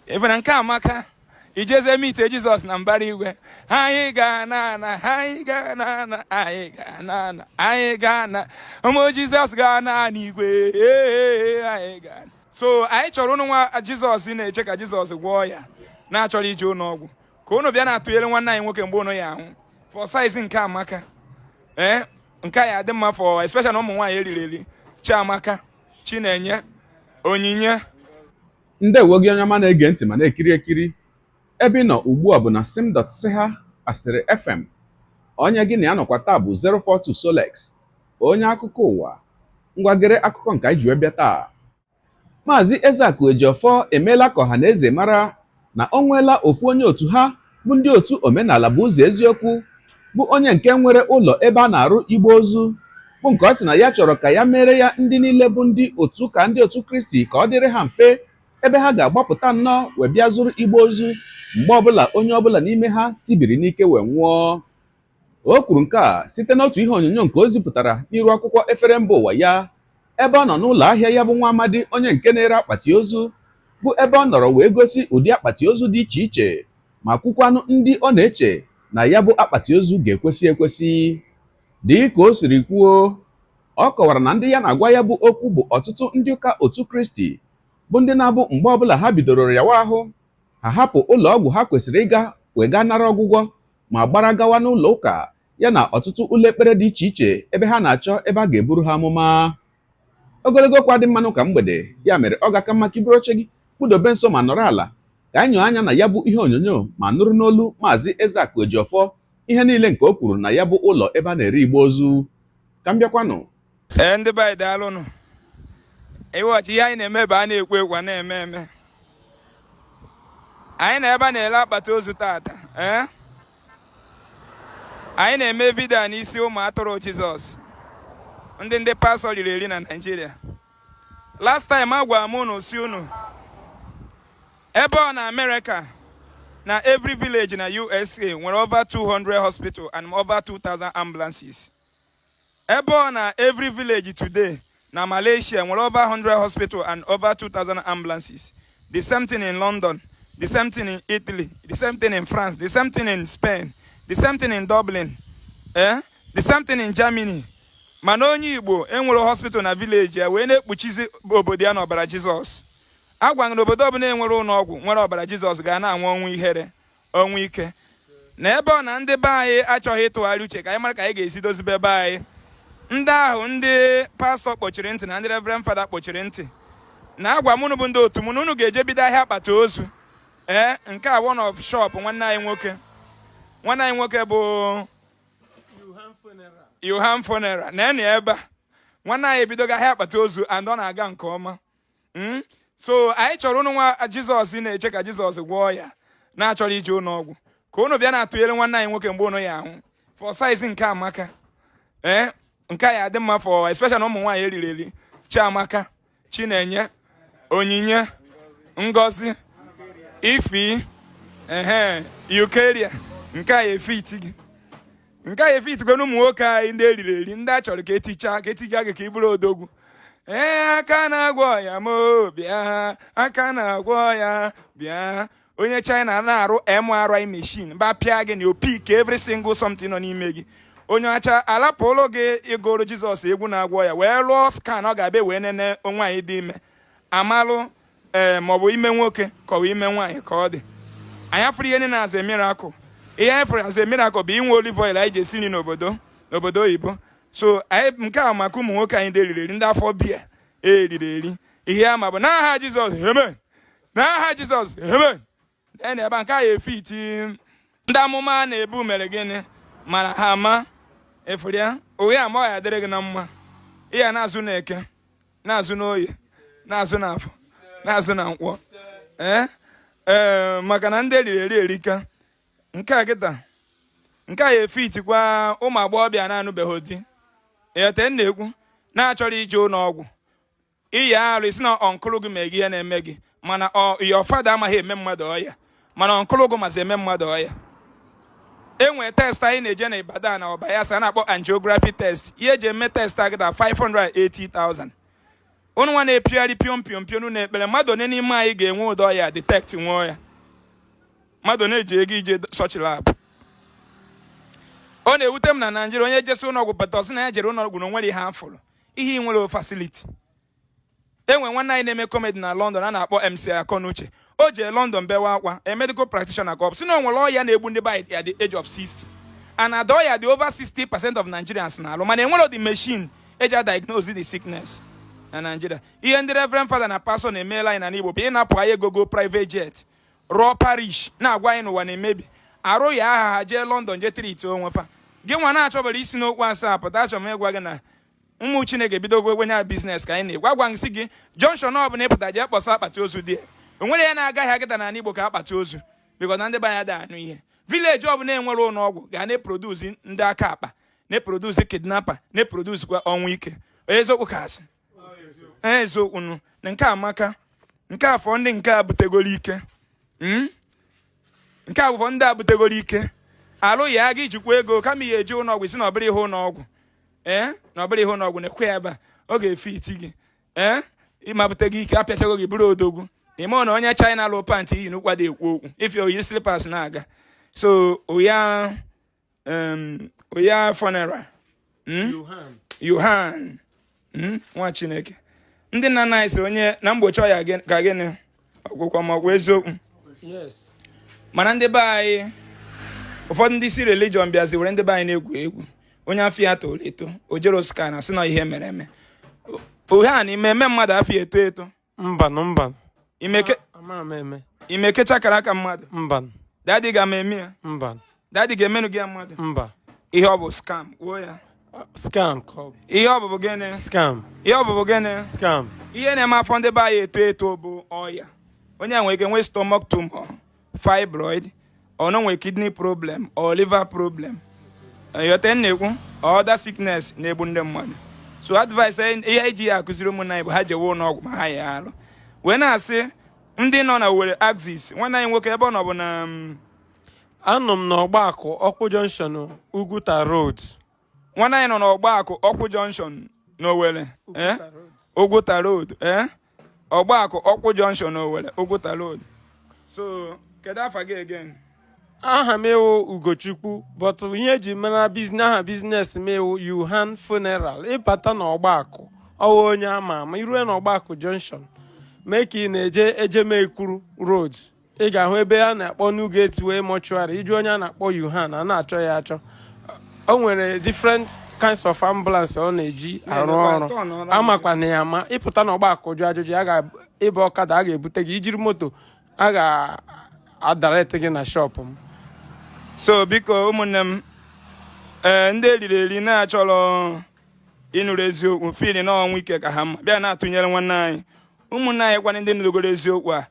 Ife na nke amaka ijeze meet Jizọs na mbara igwe. Anyị ga na ana, anyị ga na ana, anyị ga na ana, anyị ga na ụmụ Jizọs ga na n'igwe. Ee, anyị ga. So anyị chọrọ ụnụ nwa Jizọs na-eche ka Jizọs gwọọ ya, na-achọrọ ije ụlọ ọgwụ, ka ụnụ bịa na-atụnyere nwanne anyị nwoke mgbe ụnụ ya ahụ for size nke amaka. Ee, nke a ya adị mma for especially na ụmụ nwaanyị eriri eri. Chiamaka, Chinenye, Onyinye. Ndewo gị, onye ọma na-ege ntị ma na-ekiri ekiri. Ebe ị nọ ugbu a bụ na sim.siha asịrị FM. Onye gị na ya nọkwa taa bụ 042 Solex, onye akụkọ ụwa. Ngwagere akụkọ nke anyị ji wee bịa taa. Maazị Ezeakụ Ejiofor emeela ka ọha na eze mara na o nweela ofu onye otu ha bụ ndị otu Omenala bụ Ụzọ Eziokwu, bụ onye nke nwere ụlọ ebe a na-arụ igbe ozu, bụ nke ọ sị na ya chọrọ ka ya mere ya ndị niile bụ ndị otu ka ndị otu Kristi, ka ọ dịrị ha mfe ebe ha ga-agbapụta nnọọ wee bịa zụrụ igbe ozu mgbe ọbụla onye ọbụla n'ime ha tibiri n'ike wee nwụọ. O kwuru nke a site n'otu ihe onyonyo nke o zipụtara n'iru akwụkwọ efere mba ụwa ya, ebe ọ nọ n'ụlọ ahịa ya bụ nwa amadi onye nke na-ere akpati ozu, bụ ebe ọ nọrọ wee gosi ụdị akpati ozu dị iche iche, ma kwukwanụ ndị ọ na-eche na ya bụ akpati ozu ga-ekwesị ekwesị. Dị ka o siri kwuo, ọ kọwara na ndị ya na-agwa ya bụ okwu bụ ọtụtụ ndị ụka otu Kristi, bụ ndị na-abụ mgbe ọbụla ha bidoro rịawa ahụ, ha hapụ ụlọ ọgwụ ha kwesịrị ịga wee gaa nara ọgwụgwọ, ma gbara gawa n'ụlọ ụka ya na ọtụtụ ụlọ ekpere dị iche iche ebe ha na-achọ ebe a ga-eburu ha amụma. Ogologo okwu adị mmanụ ka mgbede ya mere, ọ ga-aka mma ka iburu oche gị kpụdobe nso ma nọrọ ala ka anyị nyoo anya na ya bụ ihe onyonyo ma nụrụ n'olu Maazị Ezeakụ Ejiofor ihe niile nke o kwuru na ya bụ ụlọ ebe a na-ere igbe ozu. Ka m bịakwanụ. Ee, ndị be anyị, daalụnụ. Ịwọchi ihe anyị na-eme bụ a na-ekwu ekwu, a na-eme eme. Anyị na ebe a na-ele akpati ozu tata. Ee, anyị na-eme video a n'isi ụmụ atụrụ Jizọs, ndị pastọ riri eri na Naịjirịa. Last time agwara m unu si unu ebe ọ na Amerịka na every village na USA nwere over 200 hospital and over 2000 ambulances. Ebe ọ na every village today na Malaysia nwere over 100 hospital and over 2000 ambulances. The same thing in London, the same thing in Italy, the same thing in France, the same thing in Spain, the same thing in Dublin, eh? The same thing in Germany. Mana onye Igbo enwere hospital na village ya wee na-ekpuchizi obodo ya n'ọbara Jizọs. Agwa na obodo ọbụla enwere ụlọ ọgwụ nwere ọbara Jizọs ga na-anwụ ọnwụ ihere, ọnwụ ike. Na ebe ọ na ndị be anyị achọghị ịtụgharị uche ka anyị mara ka anyị ga-esi dozibe be anyị. Ndị ahụ ndị pastọ kpọchiri ntị na ndị reverend fada kpọchiri ntị na agwa mụnụ bụ ndị otu mụ na unu ga-eje bido ahịa akpati ozu. Ee, nke a one of shop nwanne anyị nwoke, nwanne anyị nwoke bụ Yohan Funeral na eni ebe a. Nwanne anyị ebidogo ahịa akpati ozu and ọ na-aga nke ọma. So anyị chọrọ ụnụ nwa Jizọs na-eche ka Jizọs gwọọ ya, na-achọrọ ije ụlọ ọgwụ, ka ụnụ bịa na-atụnyere nwanne anyị nwoke mgbe ụnụ ya ahụ for size nke amaka. Ee, nke a ya adị mma for especially na ụmụ nwaanyị eriri eri. Chiamaka, Chinenye, Onyinye, Ngozi, Ifi, ehe, Eukaria. Nke a ya efit gị, nke a efitikwe na ụmụ nwoke anyị ndị eriri eri, ndị a chọrọ ka etichaa, ka etija gị ka ị bụrụ odogwu. Ee, aka na-agwọ ya m bịa, aka na-agwọ ya bịa. Onye China na-arụ MRI machine ba pịa gị na opik every single something nọ n'ime gị. Onye ọcha alapụrụ gị ịgụrụ Jizọs egwu na-agwọ ya wee rụọ scan, ọ ga-abịa wee nene nwaanyị dị ime, amalụ ee, maọbụ ime nwoke ka ọ bụ ime nwaanyị ka ọ dị. Anyị afụrụ ihe niile as a miracle. Ihe anyị fụrụ as a miracle bụ inwe olive oil anyị ji esi nri n'obodo oyibo. So anyị nke a maka ụmụ nwoke anyị ndị eriri eri, ndị afọ bịa eriri eri. Ihe ama bụ n'aha Jizọs, amen. N'aha Jizọs, amen. Na ebe a nke a ya efiti ndị amụma na-ebu mere gịnị mara ha ama efuru ya oghe ama. Ọ ya dịrị gị na mma. Ị ya na-azụ na Eke, na-azụ n'Oye, na-azụ n'Afọ, na-azụ na Nkwọ. Ee ee, maka na ndị eriri eri erika. Nke a kịta, nke a ya efitikwa ụmụ agbọghọbịa na-anụbeghị di ete na-ekwu na-achọrọ ije ụlọ ọgwụ. Iyi arụ isi na uncle gị mee gị ihe na-eme gị, mana your father amaghị eme mmadụ ọya, mana uncle gị mazi eme mmadụ ọya. Enwere test anyị na-eje na Ibadan na Ọbayasa a na-akpọ angiography test. Ihe eji eme test a gịta 580,000. Ụnụ nwa na-epigharị piom piom piom na ekpere, mmadụ one n'ime anyị ga-enwe ụdọ ọya detect nwụọ ya? Mmadụ one ji ego ije such lab? Ọ na-ewute m na Naijiria, onye jesi ụlọọgwụ pụta, ọsị na ya jere ụlọọgwụ na o nwere ihe a fụrụ. Ihe ị nwere facility. Enwe nwanne anyị na-eme comedy na London a na-akpọ MC Akọnuche. O jee London bewe akwa, a medical practitioner ka ọ bụ, sị na o nwere ọya na-egbu ndị by at the age of 60, and ada ọya dị over 60% of Nigerians na-alụ, mana enwere the machine eji a diagnose the sickness na Nigeria. Ihe ndị reverend father na pastor na-emeela anyị na Igbo bụ ịnapụ anyị ego, go private jet, rụọ parish, na-agwa anyị n'ụwa na-emebi arụ ya aha ha jee London jee treat onwe fa. Gị nwa na-achọbara isi n'okwu asaa pụta, achọrọ m ịgwa gị na ụmụ Chineke bidogo egwenye ya business ka anyị na-egwu. Agwa nsị gị, junction ọbụla ịpụta, jee kpọsa akpati ozu dị. O nwere ya na-agaghị agịta n'ala Igbo ka akpati ozu, because na ndị be anyị ada anụ ihe. Village ọbụla enwere ụlọ ọgwụ ga na-eproduce ndị aka akpa, na-eproduce kidnapper, na-eproduce kwa ọnwụ ike. Eziokwu ka asị? Eziokwu nụ na nke amaka. Nke afọ ndị nke a butegoro ike. Nke a bụfọ ndị a butegoro ike alụ ya aga ijikwa ego kama ihe eje ụlọ ọgwụ, isi na ọbụrụ ihe ụlọ ọgwụ, ee, na ọbụrụ ihe ụlọ ọgwụ na-ekwe ya ebe a, ọ ga-efe iti gị, ee, ịmapụta gị ike, apịachago gị, bụrụ odogwu. Ime na onye China lụ pant iyi n'ụkwa dị ekwu okwu ife oyi slippers na-aga. So oya, oya funeral. Yohan, Nwa Chineke, ndị nna nna anyị sị onye na mgbochi ọya ka gịnị? Ọgwụgwọ. Ma ọgwụ eziokwu? Yes. Mana ndị be anyị, ụfọdụ ndị si religion bịazi were ndị be anyị na-egwu egwu. Onye afọ ya toro eto, o jero scan, asị na ihe mere eme ohe a na ime eme mmadụ afọ ya eto eto. Mbanụ, mbanụ. Imeke. Amara m eme. Imekecha akara aka mmadụ. Mbanụ. Daddy ga-ama eme ya. Mbanụ. Daddy ga-emenụ gị ya mmadụ. Mba. Ihe ọ bụ scam, kwuo ya. Scam ka ọ bụ. Ihe ọ bụ bụ gịnị? Scam. Ihe ọ bụ bụ gịnị? Scam. Ihe na-eme afọ ndị be anyị eto eto bụ ọya. Onye a nwere ike nwee stomach tumor, fibroid, ọ na nwee kidney problem or liver problem. Ịghọta m na-ekwu? Other sickness na-egbu ndị mmadụ. So advice ihe eji ya akụziri ụmụnna anyị bụ ha jewe ụlọ ọgwụ ma ha ya arụ. Wee na-asị ndị nọ na Owerri axis, nwanne anyị nwoke, ebe ọ nọ bụ na Anọ m n'Ọgbakụ Ọkwụ Junction, Ugwuta Road. Nwanne anyị nọ n'Ọgbakụ Ọkwụ Junction n'Owerri, eh? Ugwuta Road, eh? Ọgbakụ Ọkwụ Junction n'Owerri, Ugwuta Road. So kedu afa gị again? Aha m ewu Ugochukwu, but ihe eji mara business, aha business m ewu Yuhan Funeral. Ịbata n'Ọgbakụ, ọwa onye ama ama. Irue n'Ọgbakụ Junction, mee ka ị na-eje Ejemekwuru Road, ị ga-ahụ ebe a na-akpọ New Gateway Mortuary. Iju onye a na-akpọ Yuhan, a na-achọ ya achọ. O nwere different kinds of ambulance ọ na-eji arụ ọrụ. Amakwa na ya ama. Ịpụta n'Ọgbakụ, jụ ajụjụ, a ga ịba ọkada, a ga-ebute gị. Ijiri moto, a ga-adirect gị na shop m. So biko, ụmụnne m, ee, ndị eriri eri na-achọrọ ịnụrụ eziokwu, feel na ọnwụ ike ka ha mma, bịa na-atụnyere nwanne anyị. Ụmụnne anyị kwana, ndị nụrụgoro eziokwu a,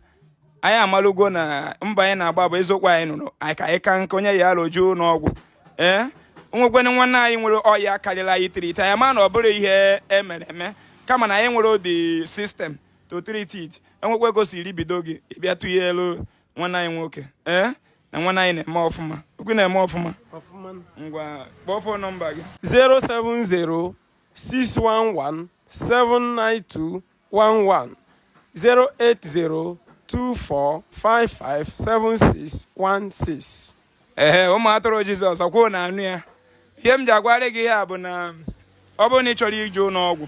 anyị amalụgo na mbọ anyị na-agba bụ eziokwu anyị nụrụ anyị ka anyị ka nke onye ya alụju n'ọgwụ. Ee, onwekwana nwanne anyị nwere ọya karịrị anyị treat, anyị ma na ọ bụrụ ihe emere eme, kama na anyị nwere the system to treat it. Enwekwa ego si bido gị ịbịa tụnye elu nwanne anyị nwoke, ee, na nwanne anyị na-eme ọfụma, okwu na-eme ọfụma. Ọfụma. Ngwa, kpọọ phone number gị. 070 611 792 11, 080 2455 7616. Ehe, ụmụ atụrụ Jizọs, ọkwụ na anụ ya. Ihe m ji agwarị gị ihe a bụ na ọ bụrụ na ị chọrọ ije ụlọ ọgwụ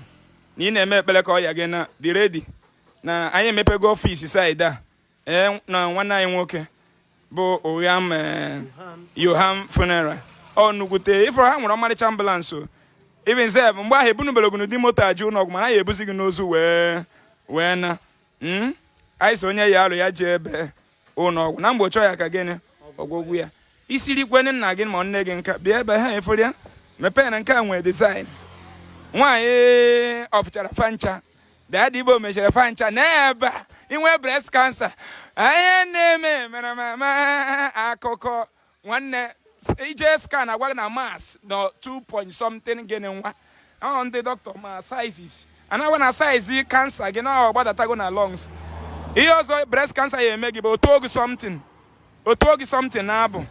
na ị na-eme ekpere ka ọya gị na dị ready, na anyị emepego office side a, ee, na nwanne anyị nwoke bụ Ogham Yoham Funeral. Ọ nnukwute ifụrụ ha nwere ọmarịcha ambulance o. Even sef, mgbe ahụ ebunubere gị n'ụdị moto aje ụlọ ọgwụ, mana anyị ebuzi gị n'ozu wee na anyị si onye ya alụ ya jee ebe ụlọ ọgwụ na mgbochi ọya ka gịnị? Ọgwụgwụ ya. Isiri kwene nna gị ma nne gị nka, bịa ebe ha efere ya mepee na nke a nwee design. Nwaanyị ọfụchara fancha, daddy Igbo mechara fancha n'ebe a. Inwe breast cancer, anyị na-eme mere mama akụkọ nwanne ije scan, agwa gị na mass nọ 2 point something. Gịnị nwa ahụ ndị dọkịta ma sizes anaghị na size cancer gị na ọ gbadatago na lungs. Ihe ọzọ breast cancer ya eme gị bụ otu oge something, otu oge something na-abụ.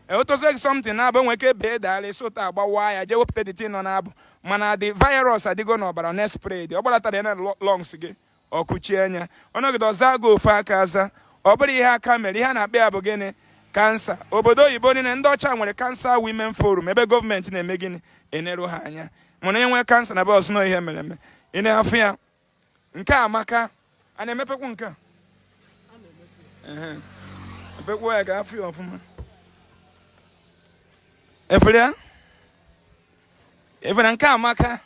Otozie gị something na-abụ nwere ike bee dara esi ụtọ agbawa ya, jee wepụta the thing nọ n'abụ, mana the virus adịgo n'ọbara na spread. Ọ gbalatara ya na lungs gị, ọkụchie anya ọnọgide ọza gị ofe aka aza. Ọ bụrụ ihe aka mere, ihe a na-akpọ ya bụ gịnị? Kansa. Obodo oyibo niile, ndị ọcha nwere Cancer Women Forum, ebe gọọmenti na-eme gịnị? Eneru ha anya. Mana enwe kansa na bọs nọ, ihe mere eme ị na-afụ ya. Nke a amaka. A na-emepekwu nke a. Ehe. Mepekwu ya ka afụ ya ọfụma. Efere ya efere nke amaka.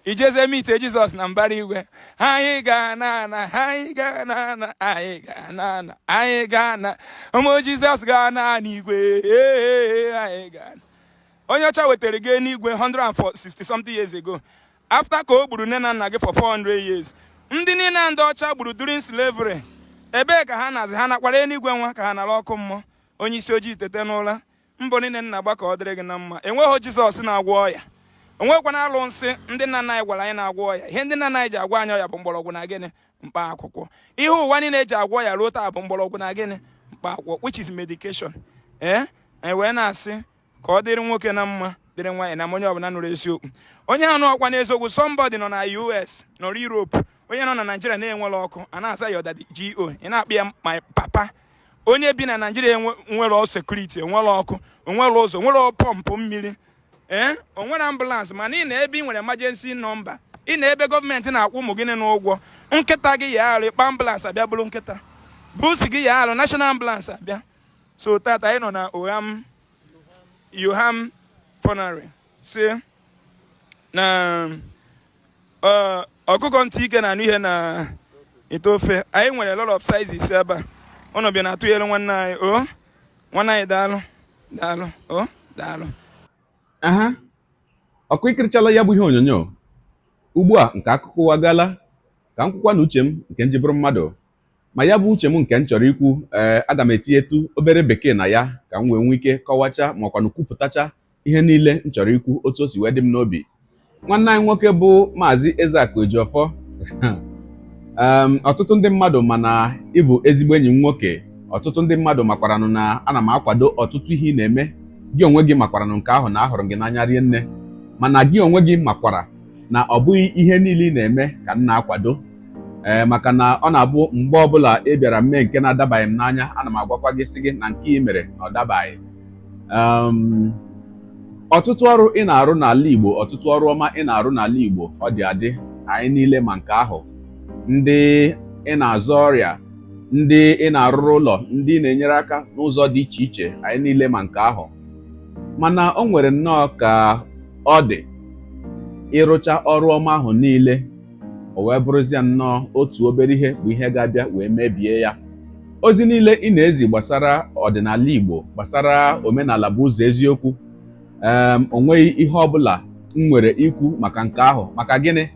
Ijeze meet Jizọs na mbara igwe. Anyị ga na ana, anyị ga na ana, anyị ga na ana, anyị ga na ụmụ Jizọs ga na n'igwe. Ee, anyị ga na. Onye ọcha wetara gị n'igwe 160 something years ago, after ka o gburu nne na nna gị for 400 years. Ndị niile ndị ọcha gburu during slavery, ebee ka ha nazi? Ha nakwara eluigwe nwa ka ha nara ọkụ mmụọ? Onye isi ojii, tete n'ụra. Mbọ niile nna agba ka ọ dịrị gị na mma. Enweghị Jizọs na-agwọ ọya, onwekwana alụ nsị ndị nna nna anyị gwara anyị na-agwọ ọya. Ihe ndị nna nna anyị ji agwọ anyị ọya bụ mgbọrọgwụ na gịnị? Mkpa akwụkwọ. Ihe ụwa niile eji agwọ ya ruo taa bụ mgbọrọgwụ na gịnị? Mkpa akwụkwọ, which is medication. Ee, anyị wee na-asị ka ọ dịrị nwoke na mma, dịrị nwaanyị na onye ọbụla nụrụ eziokwu. Onye anụ ọkwa n'eziokwu, somebody nọ na US, nọrọ Europe, onye nọ na Nigeria na-enwere ọkụ a na-aza ya ọdadi go, ị na-akpọ ya my papa. Onye bi na Nigeria nwere security, onwere ọkụ, onwere ụzọ, onwere pọmpụ mmiri, ee, onwere ambulance, mana ị na ebe ị nwere emergency number, ị na ebe gọọmenti na-akwụ ụmụ gị n'ụgwọ. Nkịta gị ya arụ, ịkpa ambulance abịa bụrụ nkịta busi gị ya arụ, national ambulance abịa. So tata anyị nọ na Oham Yoham Funeral. Si na ọkụkọ ntị ike na anụ ihe na ite ofe. Anyị nwere a lot of sizes ebe a. Ụnụ bịa na-atụnyere nwanne anyị. O nwanne anyị, daalụ, daalụ, o daalụ. Aha, ọkụ ikirichala ya bụ ihe onyonyo ugbu a nke akụkọ ụwa gala ka m kwukwa na uche m nke njibụrụ mmadụ, ma ya bụ uche m nke m chọrọ ikwu. Ee, aga m etinyetụ obere bekee na ya ka m wee nwee ike kọwacha ma ọkwanụ kwupụtacha ihe niile m chọrọ ikwu otu o si wee dị m n'obi. Nwanne anyị nwoke bụ Maazị Ezeakụ Ejiofor, ọtụtụ ndị mmadụ mana ịbụ ezigbo enyi m nwoke. Ọtụtụ ndị mmadụ makwaranụ na ana m akwado ọtụtụ ihe ị na-eme. Gị onwe gị makwaranụ nke ahụ na ahụrụ gị n'anya rie nne, mana gị onwe gị makwara na ọ bụghị ihe niile ị na-eme ka m na-akwado. Ee, maka na ọ na-abụ mgbe ọbụla ị bịara mee nke na-adabaghị m n'anya, ana m agwakwa gị, sị gị na nke ị mere na ọ dabaghị. Ọtụtụ ọrụ ị na-arụ n'ala Igbo, ọtụtụ ọrụ ọma ị na-arụ n'ala Igbo, ọ dị adị, anyị niile ma nke ahụ. Ndị ị na-azọ ọrịa, ndị ị na-arụrụ ụlọ, ndị ị na-enyere aka n'ụzọ dị iche iche, anyị niile ma nke ahụ. Mana o nwere nnọọ ka ọ dị, ịrụcha ọrụ ọma ahụ niile, o wee bụrụzie nnọọ otu obere ihe bụ ihe ga-abịa wee mebie ya. Ozi niile ị na-ezi gbasara ọdịnala Igbo, gbasara omenala bụ ụzọ eziokwu, o nweghị ihe ọbụla m nwere ikwu maka nke ahụ. Maka gịnị?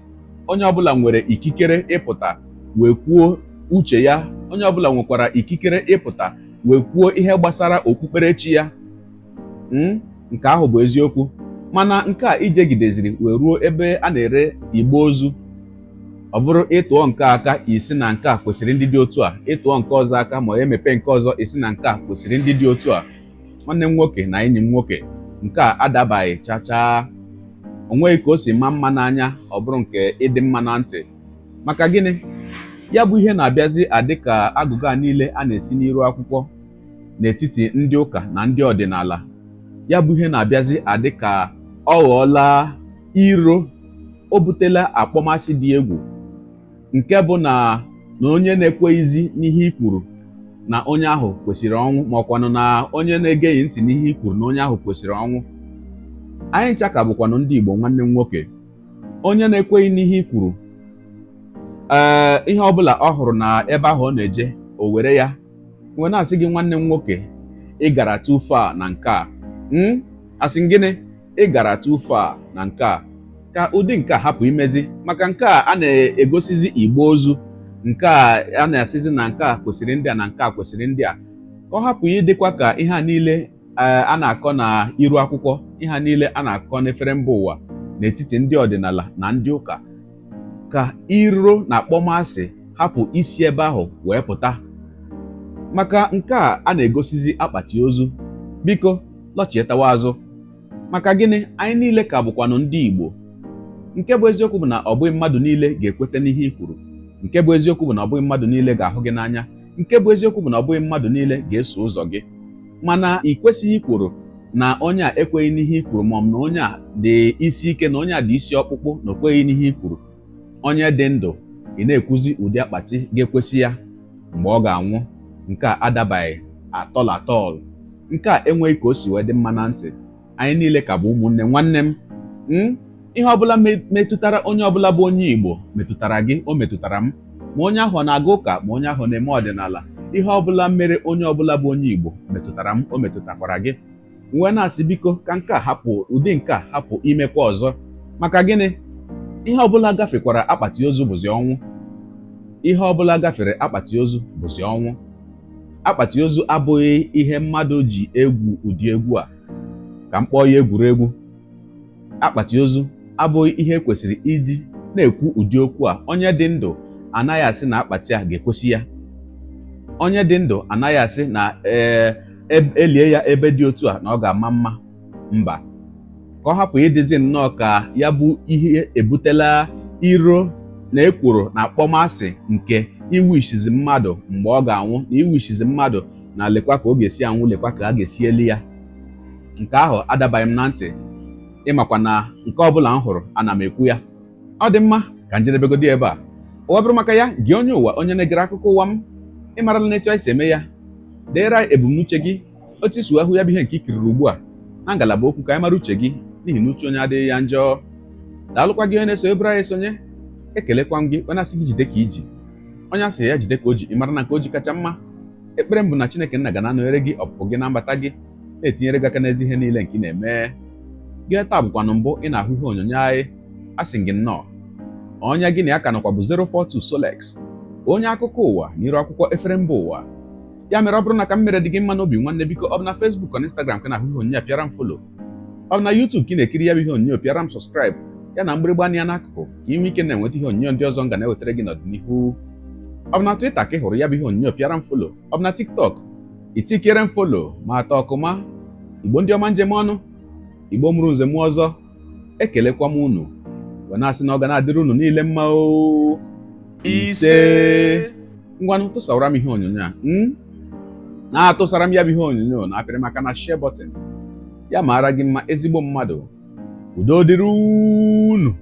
Onye ọbụla nwere ikikere ịpụta wee kwuo uche ya. Onye ọbụla nwekwara ikikere ịpụta wee kwuo ihe gbasara okpukperechi ya. Nke ahụ bụ eziokwu. Mana nke a ijegideziri wee ruo ebe a na-ere igbe ozu, ọ bụrụ ịtụọ nke aka, isi na nke a kwesịrị ndị dị otu a, ịtụọ nke ọzọ aka ma emepe nke ọzọ, isi na nke a kwesịrị ndị dị otu a. Nwanne m nwoke na enyi m nwoke, nke a adabaghị chachaa. O nweghị ka o si maa mma n'anya, ọ bụrụ nke ịdị mma na ntị. Maka gịnị? Ya bụ ihe na-abịazi adị ka agụgụ a niile a na-esi n'iru akwụkwọ n'etiti ndị ụka na ndị ọdịnala. Ya bụ ihe na-abịazi adị ka ọ ghọọla iro, o butela akpọmasị dị egwu, nke bụ na onye na-ekweghịzi n'ihe i kwuru na onye ahụ kwesịrị ọnwụ, ma ọkwanụ na onye na-egeghị ntị n'ihe i kwuru na onye ahụ kwesịrị ọnwụ. Anyị ncha ka bụkwanụ ndị Igbo. Nwanne m nwoke, onye na-ekweghị n'ihe i kwuru, ee, ihe ọbụla ọ hụrụ na ebe ahụ ọ na-eje, o were ya wee na-asị gị, nwanne m nwoke, ị gara too far na nke a. Asị m gịnị? Ị gara too far na nke a. Ka ụdị nke a hapụ imezi, maka nke a a na-egosizi igbe ozu, nke a a na-asịzi na nke a kwesịrị ndị a na nke a kwesịrị ndị a, ka ọ hapụ ịdịkwa ka ihe a niile a na-akọ na iru akwụkwọ, ihe a niile a na-akọ n'efere mba ụwa n'etiti ndị ọdịnala na ndị ụka, ka iro na akpọmasị hapụ isi ebe ahụ wee pụta. Maka nke a a na-egosizi akpati ozu, biko. Lọchietawa azụ. Maka gịnị? Anyị niile ka bụkwanụ ndị Igbo. Nke bụ eziokwu bụ na ọ bụghị mmadụ niile ga-ekweta n'ihe i kwuru. Nke bụ eziokwu bụ na ọ bụghị mmadụ niile ga-ahụ gị n'anya. Nke bụ eziokwu bụ na ọ bụghị mmadụ niile ga-eso ụzọ gị. Mana ị kwesịghị ikworo na onye a ekweghị n'ihe i kwuru, ma ọ bụ na onye a dị isi ike, na onye a dị isi ọkpụkpụ, na o kweghị n'ihe i kwuru. Onye dị ndụ, ị na-ekwuzi ụdị akpati ga-ekwesị ya mgbe ọ ga-anwụ. Nke a adabaghị atọl atọl. Nke a enweghị ka o si wee dị mma na ntị. Anyị niile ka bụ ụmụnne. Nwanne m, ihe ọbụla metụtara onye ọbụla bụ onye Igbo metụtara gị, o metụtara m. Ma onye ahụ ọ na-aga ụka, ma onye ahụ na-eme ọdịnala, ihe ọbụla mere onye ọbụla bụ onye Igbo metụtara m, o metụtakwara gị. Wee na-asị, biko, ka nke a hapụ, ụdị nke a hapụ imekwa ọzọ. Maka gịnị? Ihe ọbụla gafekwara akpati ozu bụzi ọnwụ. Ihe ọbụla gafere akpati ozu bụzi ọnwụ. Akpati ozu abụghị ihe mmadụ ji egwu ụdị egwu a, ka m kpọọ ya egwuregwu. Akpati ozu abụghị ihe ekwesịrị iji na-ekwu ụdị okwu a. Onye dị ndụ anaghị asị na akpati a ga-ekwesị ya. Onye dị ndụ anaghị asị na ee, elie ya ebe dị otu a na ọ ga-ama mma. Mba, ka ọ hapụ ịdịzi nnọọ ka ya bụ ihe ebutela iro na ekworo na akpọmasị nke iwishizi mmadụ mgbe ọ ga-anwụ, na iwishizi mmadụ na lekwa ka ọ ga-esi anwụ, lekwa ka a ga-esi eli ya. Nke ahụ adabaghị m na ntị. Ịmakwa na nke ọbụla m hụrụ, ana m ekwu ya. Ọ dị mma, ka njedebegodi ebe a. Ụwa bụrụ maka ya gị, onye ụwa, onye na-egere akụkọ ụwa m, ịmarala na etu anyị si eme ya. Deere anyị ebumnuche gị, otu isi wee hụ ya bụ ihe nke i kiriri ugbu a, na ngalaba okwu, ka anyị mara uche gị, n'ihi na uche onye adịghị ya njọ. Daalụkwa gị onye na-eso eburu anyị esonye. Ekelekwa m gị, onye asị gị jide ka iji, onye asị ya jide ka o ji, ị mara na nke o ji kacha mma. Ekpere m bụ na Chineke nna ga na-anọnyere gị ọpụpụ gị na mbata gị, na-etinyere gị aka n'ezi ihe niile nke ị na-eme. Gị taa bụkwanụ mbụ ị na-ahụ ihe onyonyo anyị, asị gị nnọọ. Onye gị na ya ka nọkwa bụ 042 Solex, onye akụkọ ụwa n'iru akwụkwọ efere mba ụwa. Ya mere, ọ bụrụ na ka m mere dị gị mma n'obi, nwanne, biko, ọ bụ na Facebook na Instagram ka na-ahụ ihe onyonyo a, pịara m follow. Ọ bụ na YouTube ka ị na-ekiri ya bụ ihe onyonyo, pịara m subscribe, ya na mgbịrịgba anya n'akụkụ, ka ị nwee ike na-enweta ihe onyonyo ndị ọzọ m ga na-ewetara gị n'ọdịnihu. Ọ bụ na Twitter ka ị hụrụ ya bụ ihe onyonyo, pịara m follow. Ọ bụ na TikTok, itikere m follow ma atọ ọkụma. Igbo ndị ọma, njem ọnụ, Igbo mụrụ nze mụọ ọzọ, ekelekwa m unu wee na-asị na ọ ga na-adịrị unu niile mma o. Ise. Ngwanụ, tụsawara m ihe onyonyo a, na-atụsara m ya bụ ihe onyonyo na apịrị maka na share button. Ya mara gị mma, ezigbo mmadụ. Udo dịrị unu.